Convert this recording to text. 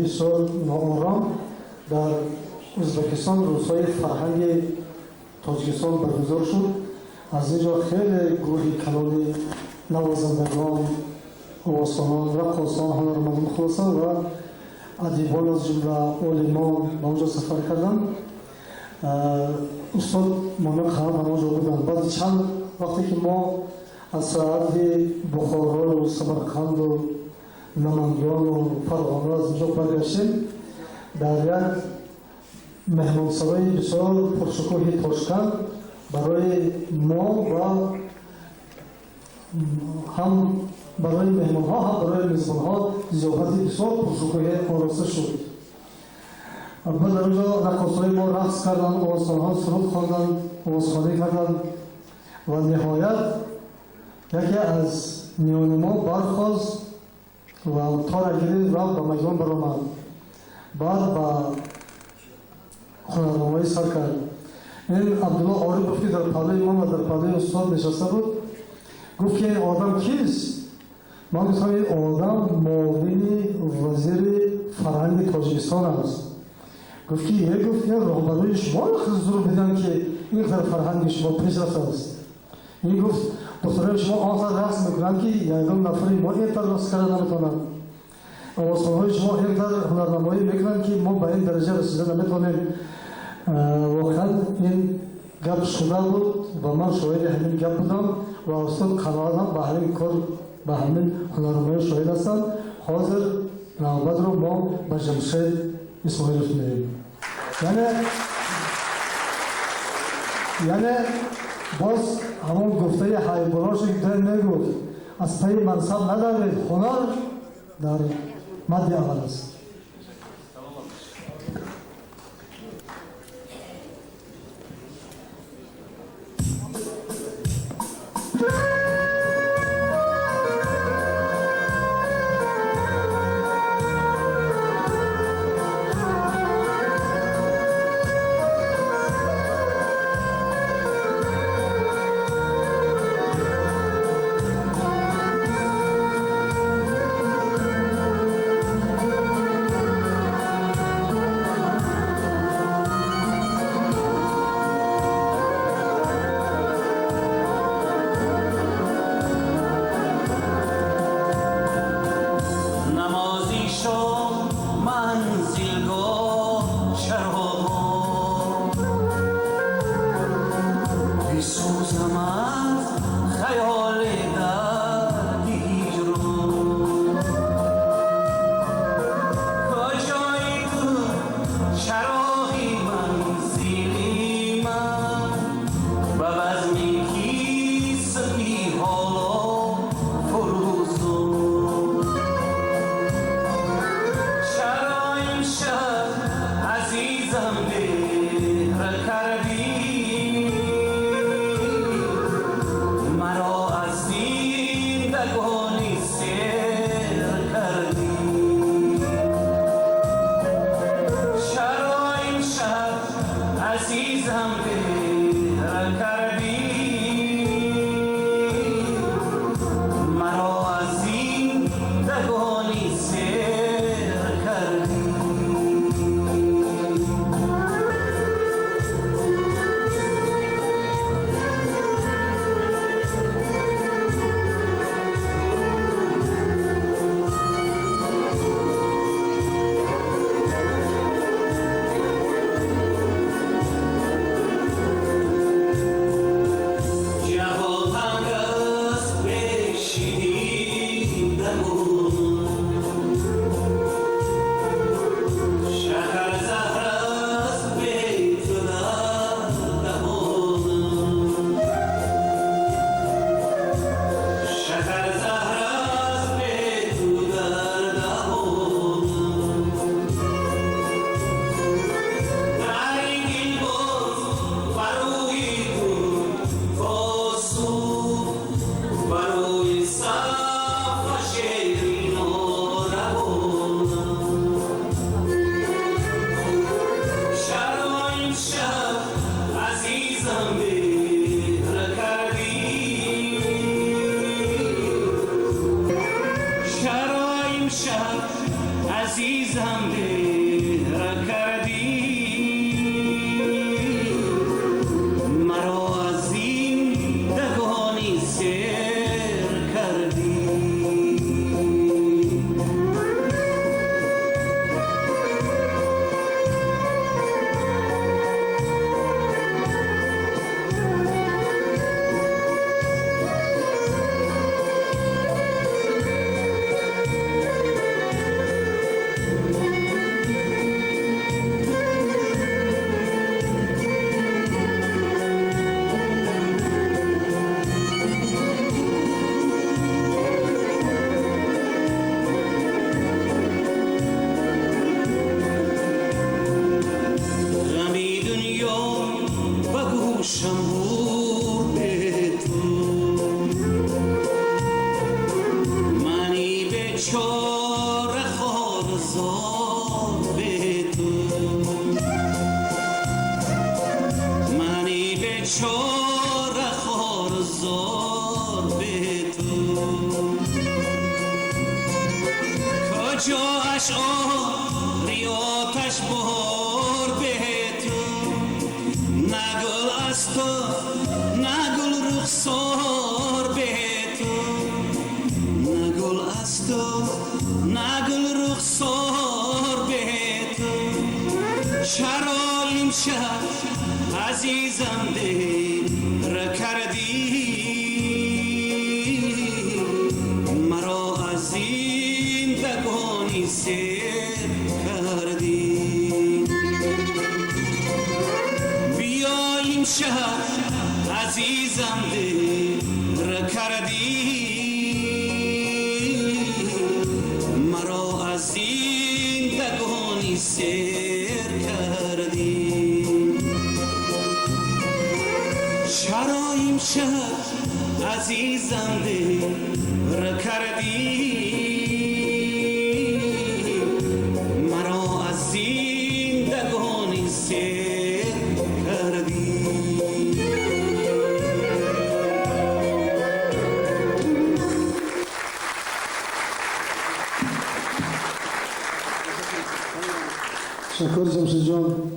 бисёр ноором дар Ӯзбекистон рӯзҳои фарҳанги Тоҷикистон баргузор шуд. Аз ин ҷо хеле гурӯҳи калони навозандагон, овозхонон, раққосон, ҳунармандон хулоса ва адибон, аз ҷумла олимон ба он ҷо сафар карданд. Устод Момин Қаноат ҳам он ҷо буданд. Баъди чанд вақте ки мо аз сарҳади Бухорою Самарқанду Намангону Фарғона аз инҷо баргаштем, дар як меҳмонсарои бисёр пуршукӯҳи Тошканд барои мо ва ҳам барои меҳмонҳо, ҳам барои мезбонҳо зиёфати бисёр пуршукӯҳе ороста шуд. Баъд дар онҷо раққосҳои мо рақс карданд, овозхонҳо суруд хонданд, овозхонӣ карданд ва ниҳоят яке аз миёни мо бархост ва тора гирифт ва ба майдон баромад. Баъд ба ҳунарнамоӣ сар кард. Ин Абдулло Орипов, ки дар паҳлӯи ман ва дар паҳлӯи устод нишаста буд, гуфт ки ин одам кист? Ман гуфтам, ин одам муовини вазири фарҳанги Тоҷикистон аст. Гуфт ки е, гуфт, ин роҳбарои шумо зур биданд, ки ин қадар фарҳанги шумо пеш рафтааст. Ин гуфт, духтарои шумо он қадар рақс мекунанд, ки ягон нафари мо ин қадар рақс карда наметавонад. Овозхонҳои шумо ин қадар ҳунарнамоӣ мекунанд, ки мо ба ин дараҷа расида наметавонем. Воқеан ин гап шуда буд ва ман шоҳиди ҳамин гап будам ва устод Қаноат ҳам ба ҳамин кор, ба ҳамин ҳунарнамоӣ шоҳид ҳастанд. Ҳозир навбатро мо ба Ҷамшед Исмоилов медиҳем. Яъне боз ҳамон гуфтаи ҳайбуллоше ки мегуфт, аз пайи мансаб надавед, ҳунар дар мадди аввал аст. Shut عزیزم دیر کردی، مرا از زندگانی سیر کردی. غمی دنیا و گوشم برده تو، منی به چاره خوار زار به تو، منی به چاره خوار زار به تو. کجا اشعاری آتش بار به تو، نه گل از تو نه گل رخسار به تو، نه گل از تو نه گل رخسار به تو. چرا امشب عزیزم دیر کردی، مرا از زندگانی سیر کردی. بیا امشب عزیزم دیر کردی، مرا از زندگانی سیر کردی. چرا امشب عزیزم دیر کردی، مرا از زندگانی سیر کردی. Ташаккур, Ҷамшидҷон.